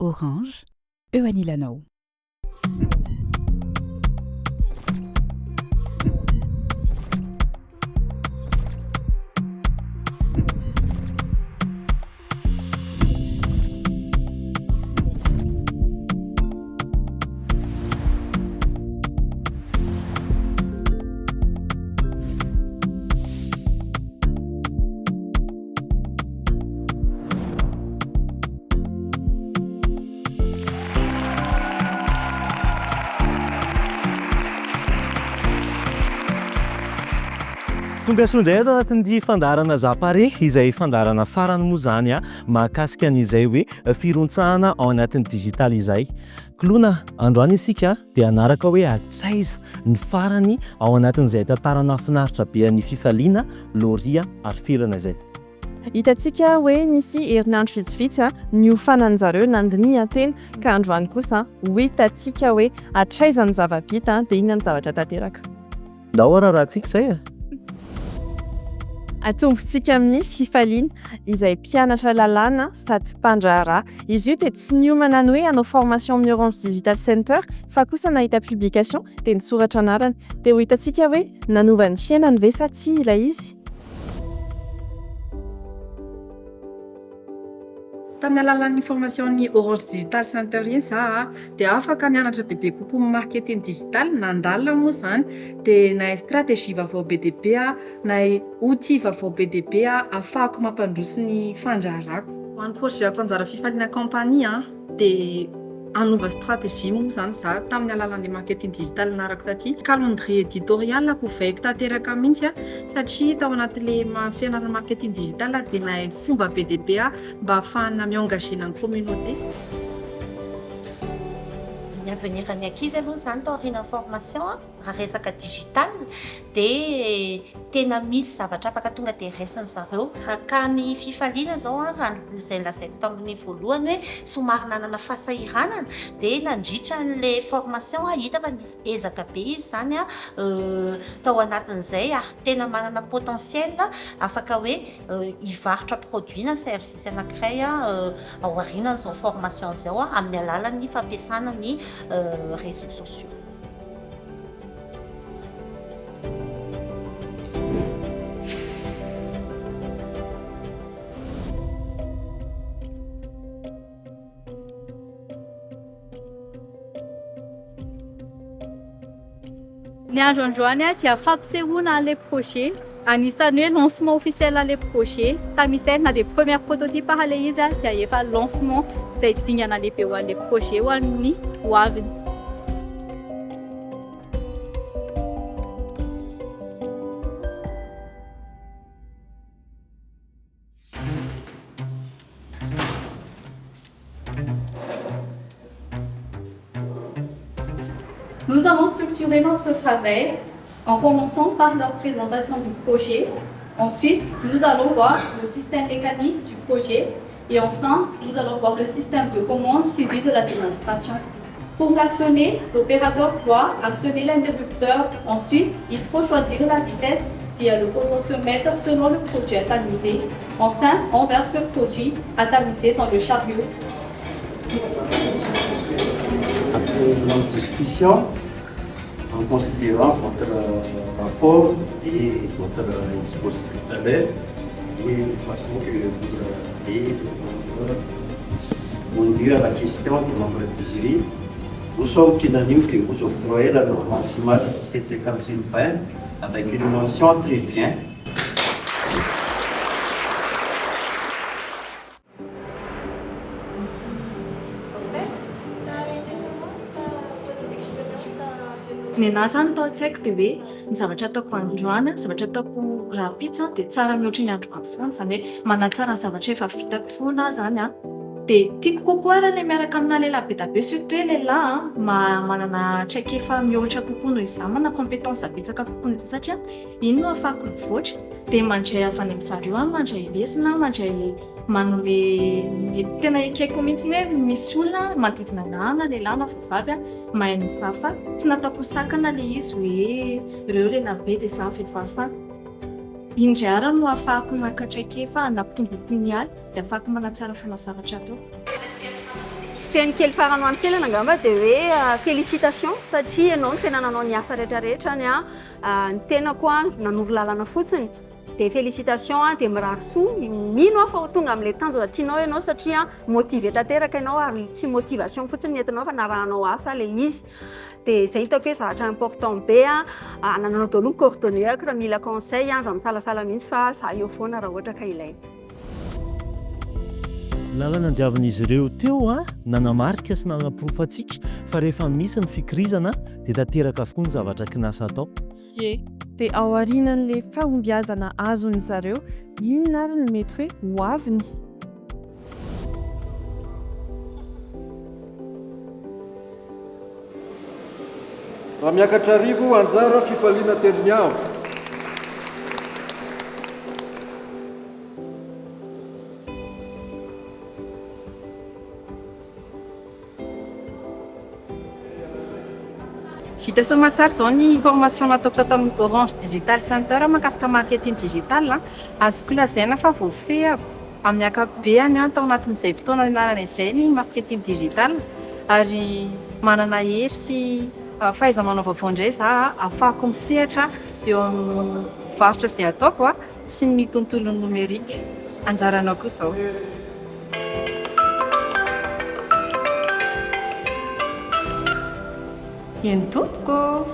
Orange, eo anilanao. Tonga soa indray ato anatin'ity fandaharana Zapare izay fandaharana farany moa izany mahakasika an'izay hoe firontsahana ao anatin'ny digital izay. Koloina, androany isika dia hanaraka hoe hatraiza ny farany ao anatin'izay tantara nahafinaritra be an'i Fifaliana, Loria ary Felana izay. Hitantsika hoe nisy herinandro vitsivitsy niofanan-jareo nandinihan-tena ka androany kosa ho hitantsika hoe hatraiza ny zava-bita dia inona ny zavatra tanteraka. Ndao ararahantsika izay e! Atombontsika amin'ny Fifaliana, izay mpianatra lalàna sady mpandraharaha. Izy io dia tsy niomana ny hoe hanao formation amin'ny Orange Digital Center fa kosa nahita publication dia nisoratra anarana. Dia ho hitantsika hoe nanova ny fiainany ve sa tsia ilay izy? Tamin'ny alalan'ny formation-n'ny Orange Digital Center iny za dia afaka nianatra bebe kokoa ny marketing digital, nandalina moa izany, dia nahay stratégie vaovao be dia be aho, nahay outil vaovao be dia be aho ahafahako mampandroso ny fandraharahako. Ho an'ny projet-ko Anjara Fifaliana Company dia hanova stratégie moa izany za tamin'ny alalan'ilay marketing digital narako taty. Calendrier éditorial-ko ovaiko tanteraka mihitsy satria tao anatin'ilay fianarana marketing digital dia nahay fomba be dia be aho mba ahafahana mi-engager-na ny communauté. Ny avenir-n'ny ankizy aloha izany taorian'ny formation raha resaka digital dia tena misy zavatra afaka tonga dia raisin'ny zareo. Raha ka ny fifaliana izao an, raha izay nolazaiko tamin'ny voalohany hoe somary nanana fahasahiranana dia nandritra an'ilay formation hita fa nisy ezaka be izy izany an tao anatin'izay ary tena manana potentiel afaka hoe hivarotra produit na service anankiray ao aorianan'izao formation izao amin'ny alalan'ny fampiasana ny réseaux sociaux. Ny andro androany dia fampisehoana an'ilay projet, anisan'ny hoe lancement officiel an'ilay projet, tamin'izay na dia première prototype ary ilay izy dia efa lancement izay dingana lehibe ho an'ilay projet ho an'ny ho aviny. Nous avons structuré notre travail en commençant par la présentation du projet. Ensuite, nous allons voir le système mécanique du projet. Et enfin, nous allons voir le système de commande suivi de la démonstration. Pour l'actionner, l'opérateur doit actionner l'interrupteur. Ensuite, il faut choisir la vitesse via le potentiomètre selon le produit à tamiser. Enfin, on verse le produit à tamiser dans le chariot. Après une longue discussion, en considérant votre rapport et votre exposé tout à l'heure, et la façon que vous avez répondu à la question du membre du jury, nous sommes unanimes que vous offrez la note maximale de 7,50 sur 20 avec une mention très bien. Ny anahy izany tao an-tsaiko dia hoe ny zavatra ataoko androany, ny zavatra ataoko rahampitso dia tsara mihoatra ny androany foana. Izany hoe manatsara ny zavatra efa vitako foana aho izany an. Dia tiako kokoa ary ilay miaraka amina lehilahy be dia be surtout hoe lehilahy manana traikefa mihoatra kokoa noho izaho, manana compétence betsaka kokoa noho izaho satria iny no ahafahako mivoatra. Dia mandray avy any amin-jareo aho, mandray lesona, mandray Manome ny tena ekeko mihitsy ny hoe misy olona manodidina anah na lehilahy na vehivavy mahay mizaha fa tsy nataoko ho sakana ilay izy hoe ireo lehilahy be dia izaho vehivavy fa iny indray ary no ahafahako maka traikefa hanampitomboako ny ahy dia ahafahako manatsara foana zavatra ataoko. Teny kely farany ho an'i Felana angamba dia hoe félicitation satria ianao no tena nanao ny asa rehetrarehetra ny ny tenako nanoro lalana fotsiny. Dia félicitation dia mirary soa, mino aho fa ho tonga amin'ilay tanjona tianao ianao satria motivé tanteraka ianao ary tsy motivation fotsiny no entinao fa narahanao asa ilay izy. Dia izay hitako hoe zavatra important be anananao daholo ny coordonnées-ko raha mila conseil, aza misalasala mihitsy fa za eo foana raha ohatra ka ilaina. Lalana andiavin'izy ireo teo nanamarika sy nanaporofo antsika fa rehefa misy ny fikirizana dia tanteraka avokoa ny zavatra kinasa atao. Ie. Dia ao aorianan'ilay fahombiazana azon'ny zareo, inona ary no mety hoe ho aviny? Raha miakatra arivo anjara fifaliana tendrony avo. Vita soamatsara izao ny formation nataoko tato amin'ny Orange Digital Center mahakasika marketing digital. Azoko lazaina fa voafehiko amin'ny ankapobeny tao anatin'izay fotoana nianarana izay ny marketing digital ary manana hery sy fahaiza-manao vaovao indray izaho ahafahako misehatra eo amin'ny varotra izay ataoko sy ny tontolon'ny nomerika. Anjaranao koa izao. Eny tompoko ô!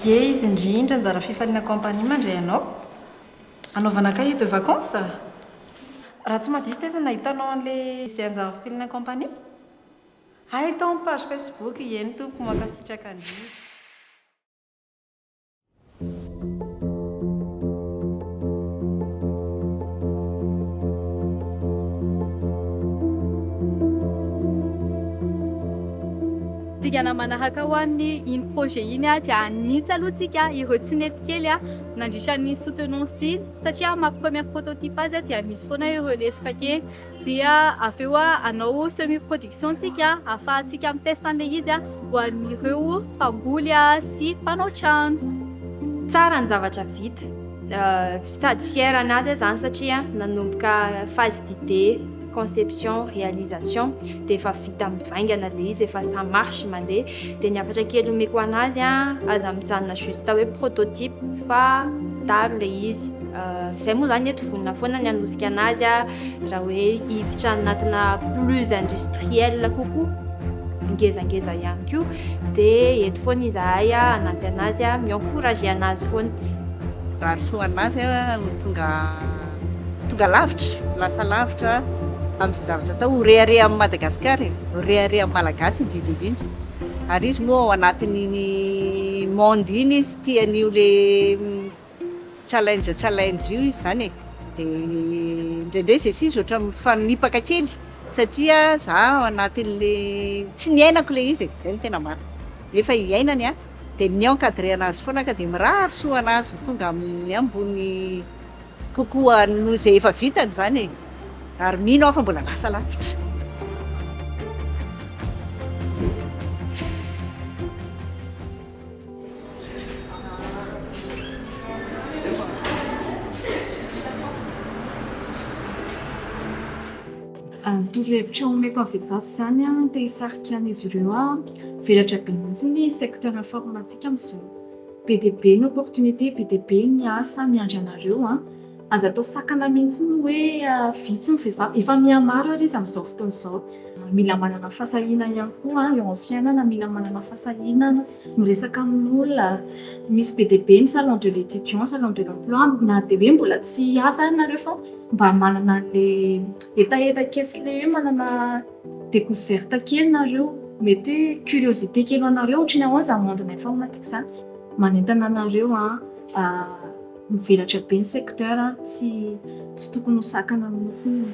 Ie izy indrindra Anjara Fifaliana Compagnie mandray anao. Anaovana cahier de vacances? Raha tsy mahadiso taiza no nahitanao an'ilay izay Anjara Fifaliana Compagnie? Hay tao amin'ny page Facebook, eny tompoko, mankasitraka indrindra. Dingana manaraka ho an'ny iny projet iny dia hanitsy aloha tsika ireo tsy nety kely nandritra ny soutenance iny satria maha premier prototype azy dia misy foana ireo lesoka kely. Dia avy eo hanao semi production tsika ahafahantsika mi-test an'ilay izy ho an'ireo mpamboly sy mpanao trano. Tsara ny zavatra vita. Sady fier anazy aho zany satria nanomboka phase d'idée, conception, réalisation dia efa vita mivaingana ilay izy, efa ça marche mandeha. Dia ny hafatra kely omeko anazy an, aza mijanona juste hoe prototype fa taro ilay izy. Izay moa izany eto vonona foana ny hanosika anazy raha hoe hiditra anatina plus industriel kokoa, ngezangeza ihany koa, dia eto foana izahay hanampy anazy, mi-encourager anazy foana. Mirary soa anazy ho tonga tonga lavitra, ho lasa lavitra amin'izay zavatra atao, ho rehareha amin'i Madagasikara e, ho rehareha amin'ny Malagasy indrindra indrindra. Ary izy moa ao anatin'iny monde iny izy, tia an'io le Challenge challenge io izy izany e! Dia indraindray izay sisa ohatran'ny mifanipaka kely satria za ao anatin'le tsy niainako ilay izy e! Izay no tena marina. Nefa iainany an, dia ni-encadrer anazy foana ka dia mirary soa anazy ho tonga amin'ny ambony kokoa noho izay efa vitany izany e! Ary mino aho fa mbola lasa lavitra. Ny torohevitra omeko amin'ny vehivavy izany an, te hisarika an'izy ireo aho, mivelatra be mihitsy ny secteur informatique amin'izao. Be dia be ny opportunité, be dia be ny asa miandry anareo an. Aza atao sakana mihitsy ny hoe vitsy ny vehivavy, efa mihamaro ary izy amin'izao fotoana izao. Mila manana fahasahiana ihany koa eo amin'ny fiainana, mila manana fahasahiana miresaka amin'olona. Misy be dia be ny salon de l'étudiant, salon de l'emploi, na dia hoe mbola tsy hiasa ary nareo fa mba manana an'ilay hetaheta kely sy ilay hoe manana découverte kely nareo, mety hoe curiosité kely ho anareo ohatry ny ahoana izany monde-na informatique izany. Manentana anareo an. Mivelatra be ny secteur, tsy tsy tokony ho sakana mihitsy ny.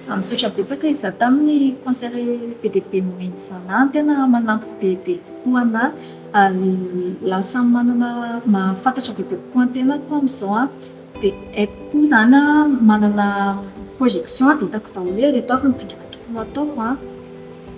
Misaotra betsaka izaho tamin'ny conseil be dia be nomen'i Zana, tena manampy bebe kokoa anah ary lasa manana mahafantatra bebe kokoa ny tenako aho amin'izao an, dia haiko koa izany an manana projection dia hitako daholo hoe ireto avy ny dingana tokony ho ataoko an.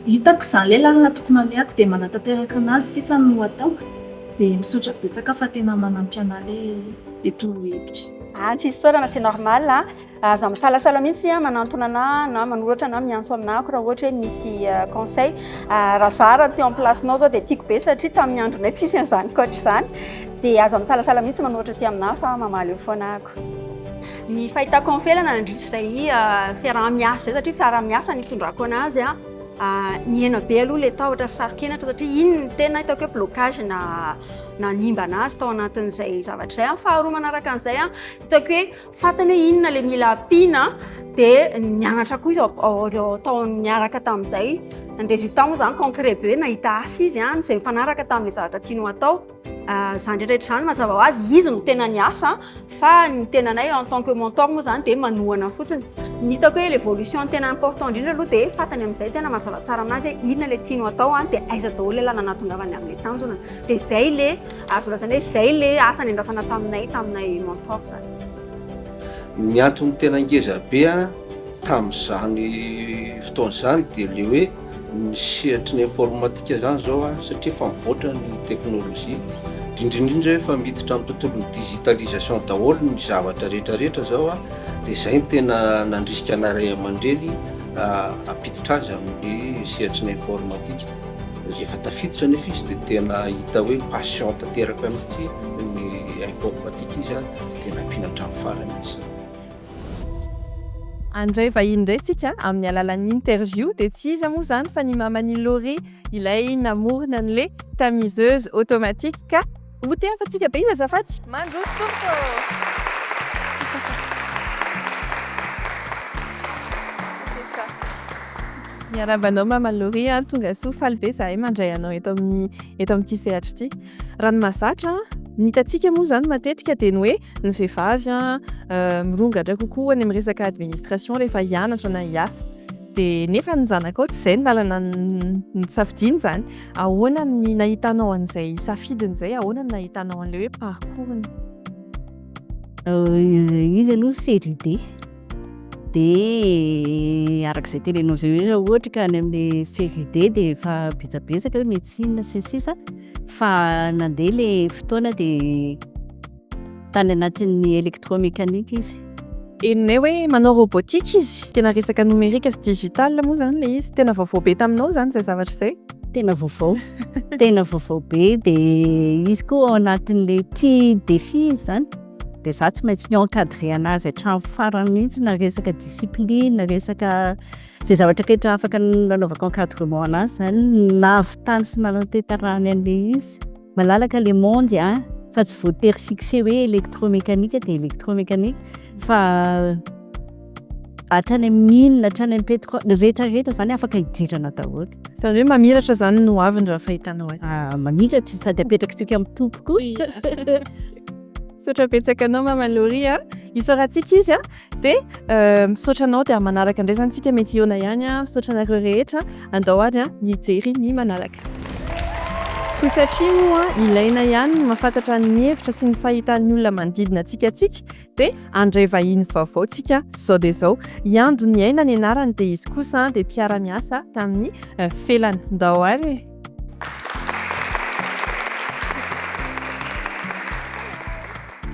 Hitako izany ilay lalana tokony alehako dia manatanteraka anazy sisa no ataoko dia misaotra betsaka fa tena manampy anah ilay torohevitra. Ah tsisy isaorana, c'est normal a. Aza misalasala mihitsy manantona anah na manoratra na miantso aminah ko raha ohatra hoe misy conseil. Raha za raha teo amin'ny place-nao zao dia tiako be satria tamin'ny andronay tsisy an'izany coach izany. Dia aza misalasala mihitsy manoratra aty aminah fa mamaly eo foana aho ko. Ny fahitako an'i Felana nandritra izay fiaraha-miasa izay satria fiaraha-miasa no nitondrako anazy an, nihena be aloha ilay tahotra sy saro-kenatra satria iny no tena hitako hoe blocage na nanimba anazy tao anatin'izay zavatra izay an. Faharoa manaraka an'izay an, hitako hoe fantany hoe inona ilay mila ampiana dia nianatra koa izy ao tao niaraka tamin'izay. Ny résultat moa izany concret be hoe nahita asa izy an, izay mifanaraka tamin'ilay zavatra tiany ho atao. Izany rehetra rehetra izany mazava ho azy izy no tena niasa fa ny tenanay en tant que mentor moa izany dia manohana fotsiny. Ny hitako hoe l'évolution tena important indrindra aloha dia fantany amin'izay tena mazava tsara aminazy hoe inona ilay tiany ho atao an, dia aiza daholo ilay lalana nahatongavany amin'ilay tanjona. Dia izay ilay azo lazaina hoe izay ilay asa niandrasana taminay taminay mentor izany. Ny antony tena ngeza be tamin'izany fotoana izany dia ilay hoe ny sehatry ny informatika izany izao satria efa mivoatra ny teknolojia, indrindra indrindra efa miditra amin'ny tontolon'ny digitalisation daholo ny zavatra rehetra rehetra izao dia izay no tena nandrisika anay ray aman-dreny hampiditra azy amin'ny sehatry ny informatika. Rehefa tafiditra anefa izy dia tena hita hoe passion tanteraka mihitsy ny informatika izy dia nampiana hatramin'ny farany izy. Handray vahiny indray tsika amin'ny alalan'ny interview dia tsy iza moa izany fa ny maman'i Laurie ilay namorona an'le tamiseuse automatique ka ho tehafantsika be izy azafady. Mandroso tompoko ô! Miarahaba anao Mama Laurie a, tonga soa, faly be izahay mandray anao eto amin'ny eto amin'ity sehatra ity. Raha ny mahazatra, ny hitantsika moa izany matetika dia ny hoe ny vehivavy mirongatra kokoa any amin'ny resaka administration rehefa hianatra na hiasa. Dia nefa ny zanakao tsy izay ny lalana nosafidiany izany. Ahoana ny nahitanao an'izay safidiny izay? Ahoana ny nahitanao an'ilay hoe parcours-ny? Izy aloha série D. Dia araka izay teneninao izay hoe raha ohatra ka any amin'ny série D dia efa betsabetsaka hoe médecine sy ny sisa fa nandeha ilay fotoana dia tany anatin'ny électromécanique izy. Henonay hoe manao robotique izy, tena resaka nomerika sy digital moa izany ilay izy, tena vaovao be taminao izany izay zavatra izay? Tena vaovao, tena vaovao be dia izy koa ao anatin'ilay tia défi izy izany. Dia za tsy maintsy ni-encadrer anazy hatramin'ny farany mihitsy na resaka discipline, na resaka izay zavatra rehetra afaka nanaovako encadrement anazy zany nahavitany sy nanatanterahany an'ilay izy. Malalaka le monde an, fa tsy voatery fixer hoe électromécanique dia électromécanique fa hatrany amin'ny mine, hatrany amin'ny pétrole, ny rehetra rehetra zany afaka hidirana daholo. Izany hoe mamiratra izany ny hoaviny raha ny fahitanao azy. Ah, mamiratra sady apetrakitsika amin'ny Tompo koa. Misaotra betsaka anao Mama Laurie a! Isaorantsika izy a! Dia misaotra anao dia amin'ny manaraka indray izany tsika mety hihaona ihany a! Misaotra anareo rehetra, andao ary a hijery ny manaraka. Koa satria moa ilaina ihany ny mahafantatra ny hevitra sy ny fahitan'ny olona manodidina antsika antsika dia handray vahiny vaovao tsika zao dia zao. I Ando Niaina ny anarany dia izy kosa dia mpiara-miasa tamin'i Felana. Ndao ary e!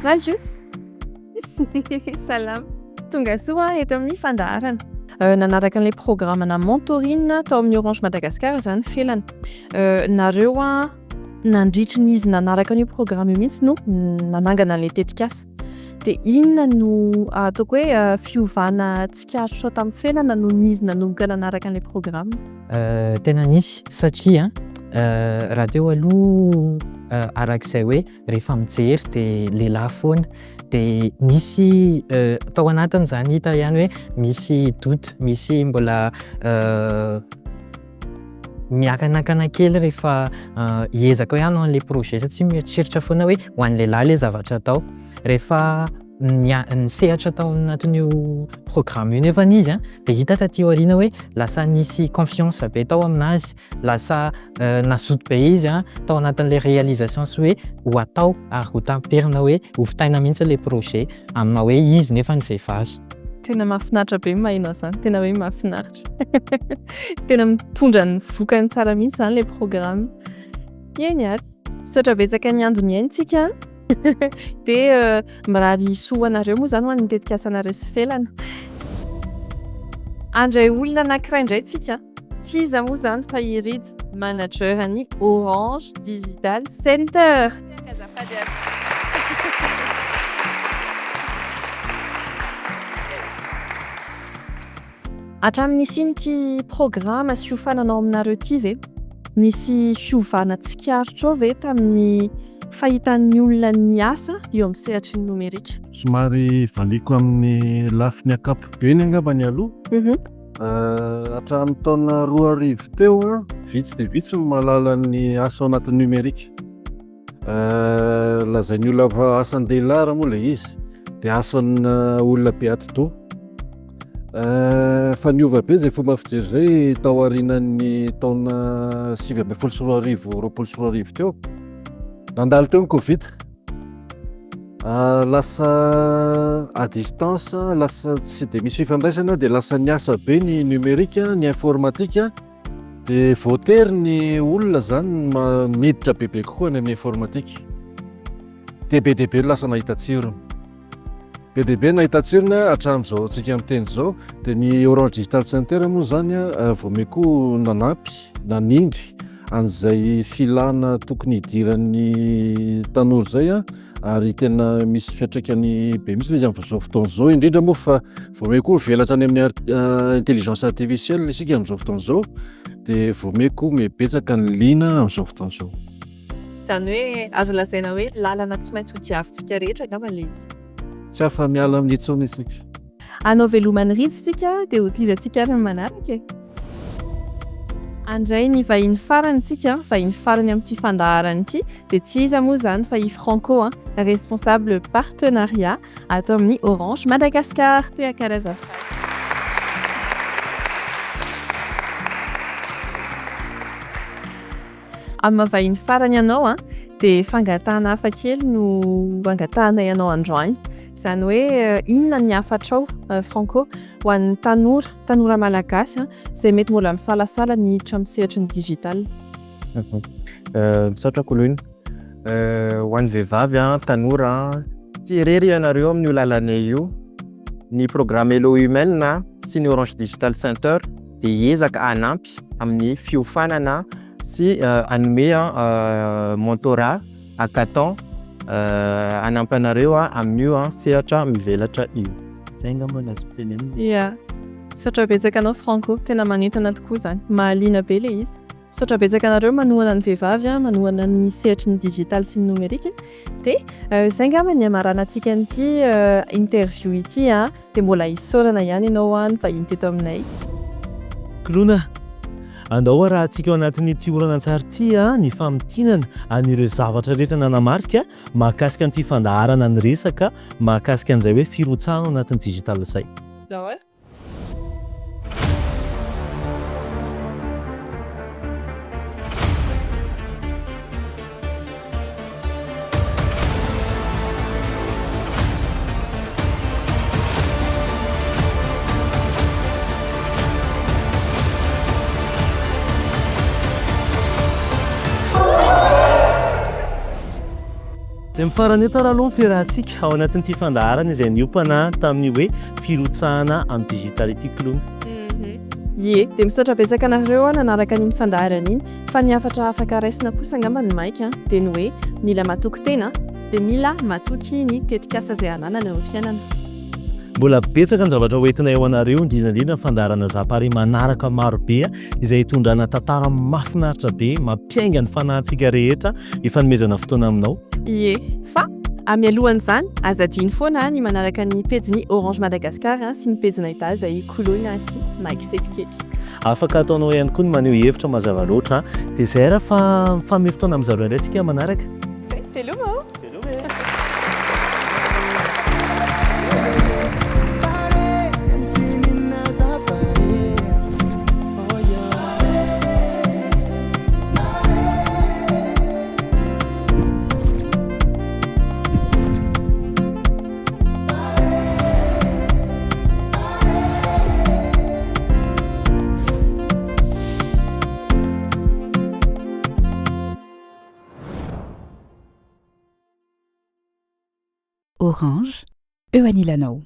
Majus! Salama! Tonga soa eto amin'ny fandaharana. Nanaraka an'ilay programme-na mentoring tao amin'ny Orange Madagascar izany Felana. Nareo nandritry ny izy nanaraka an'io programme io mihitsy no nanangana an'ilay tetikasa. Dia inona no ataoko hoe fiovana tsikaritrao tamin'ny Felana nony izy nanomboka nanaraka an'ilay programme? Tena nisy satria raha teo aloha arak'izay hoe rehefa mijery dia lehilahy foana dia nisy tao anatin'izany hita ihany hoe misy doute, misy mbola miakanakana kely rehefa hiezaka hoe hanao an'ilay projet satria mieritreritra foana hoe ho an'ny lehilahy ilay zavatra atao. Rehefa nisehatra tao anatin'io programme io nefany izy an, dia hita taty aoriana hoe lasa nisy confiance be tao aminazy, lasa nazoto be izy an tao anatin'ilay réalisation sy hoe ho atao ary ho tamperina hoe ho vitaina mihitsy ilay projet amin'ny maha hoe izy nefa ny vehivavy. Tena mahafinaritra be ny maheno an'izany, tena hoe mahafinaritra. Tena mitondra ny vokany tsara mihitsy izany ilay programme. Eny ary. Misaotra betsaka niandry nihaino tsika. Dia mirary soa ho anareo moa izany ho an'ny tetikasanareo sy Felana. Handray olona anankiray indray tsika. Tsy iza moa izany fa i Rija, manager an'ny Orange Digital Center. Azafady ary. Hatramin'ny nisian'ity programa sy fiofanana ao aminareo ity ve, nisy fiovana tsikaritrao ve tamin'ny fahitan'ny olona ny asa eo amin'ny sehatry ny nomerika? Somary valiako amin'ny lafiny ankapobeny angamba ny aloha. Hatramin'ny taona 2000 teo, vitsy dia vitsy no mahalala ny asa ao anatin'ny nomerika. Lazain'ny olona fa asan-dehilahy raha moa ilay izy, dia asan'ny olona be atidoha. Fa niova be izay fomba fijery izay tao aorianan'ny taona 2019, 2020 teo. Nandalo teo ny covid. Lasa à distance, lasa tsy dia misy fifandraisana dia lasa niasa be ny numérique, ny informatique. Dia voatery ny olona izany miditra bebe kokoa any amin'ny informatique. Dia be dia be no lasa nahita tsirony. Be dia be nahita tsirony hatramin'izao antsika miteny izao. Dia ny Orange Digital Center moa izany vao miha koa nanampy, nanindry an'izay filana tokony hidiran'ny tanora izay ary tena misy fiantraikany be mihitsy ilay izy amin'izao fotoana izao, indrindra moa fa vao miha koa mivelatra any amin'ny intelligence artificielle isika amin'izao fotoana izao dia vao miha koa mihabetsaka ny liana amin'izao fotoana izao. Izany hoe azo lazaina hoe lalana tsy maintsy hodiavintsika rehetra angamba ilay izy. Tsy afa-miala amin'io intsony isika. Hanao veloma an'i Rija isika dia ho tohizantsika ary ny manaraka e! Handray ny vahiny farany isika, vahiny farany amin'ity fandaharana ity dia tsy iza moa izany fa i Franco, responsable partenariat ato amin'ny Orange Madagascar. Tehaka ary azafady. Amin'ny maha vahiny farany anao dia fangatahana hafa kely no angatahanay anao androany. Izany hoe inona ny hafatrao Franco ho an'ny tanora, tanora malagasy izay mety mbola misalasala ny hiditra amin'ny sehatry ny digital? Misaotra Koloina. Ho an'ny vehivavy, tanora, tsy irery ianareo amin'io lalanay io. Ny programme Hello Humaine sy ny Orange Digital Center dia hiezaka hanampy amin'ny fiofanana sy hanome mentorat, hackathon hanampy anareo amin'io sehatra mivelatra io. Zay angamba no azoko tenenina. Ia. Misaotra betsaka anao Franco, tena manentana tokoa izany. Mahaliana be ilay izy. Misaotra betsaka anareo manohana ny vehivavy, manohana ny sehatry ny digital sy ny nomerika. Dia izay angamba ny hamaranantsika an'ity interview ity an. Dia mbola isaorana ihany ianao nivahiny teto aminay. Koloina, andao arahantsika ao anatin'ity horonantsary ity ny famintinana an'ireo zavatra rehetra nanamarika mahakasika an'ity fandaharana niresaka mahakasika an'izay hoe firotsahana ao anatin'ny digital izay. Dia mifarana eto ary aloha ny fiarahantsika ao anatin'ity fandaharana izay niompana tamin'ny hoe firotsahana amin'ny digital ity Koloina. Ie, dia misaotra betsaka anareo nanaraka an'iny fandaharana iny. Fa ny hafatra afaka raisina kosa angamba ny maika dia ny hoe mila matoky tena dia mila matoky ny tetikasa izay ananana eo amin'ny fiainana. Mbola betsaka ny zavatra ho entinay ho anareo indrindra indrindra ny fandaharana Zapare manaraka maro be izay hitondrana tantara mahafinaritra be mampiainga ny fanahintsika rehetra hifanomezana fotoana aminao. Ie, fa mialohan'izany aza adino foana ny manaraka ny pejin'ny Orange Madagascar sy ny pejinay Daza i Koloina sy Mike Setikely. Afaka ataonao ihany koa ny maneho hevitra mazava loatra. Dia izay ary fa mifanome fotoana amin-dry zareo indray tsika manaraka. Veloma ô! Veloma e! Orange, eo anilanao.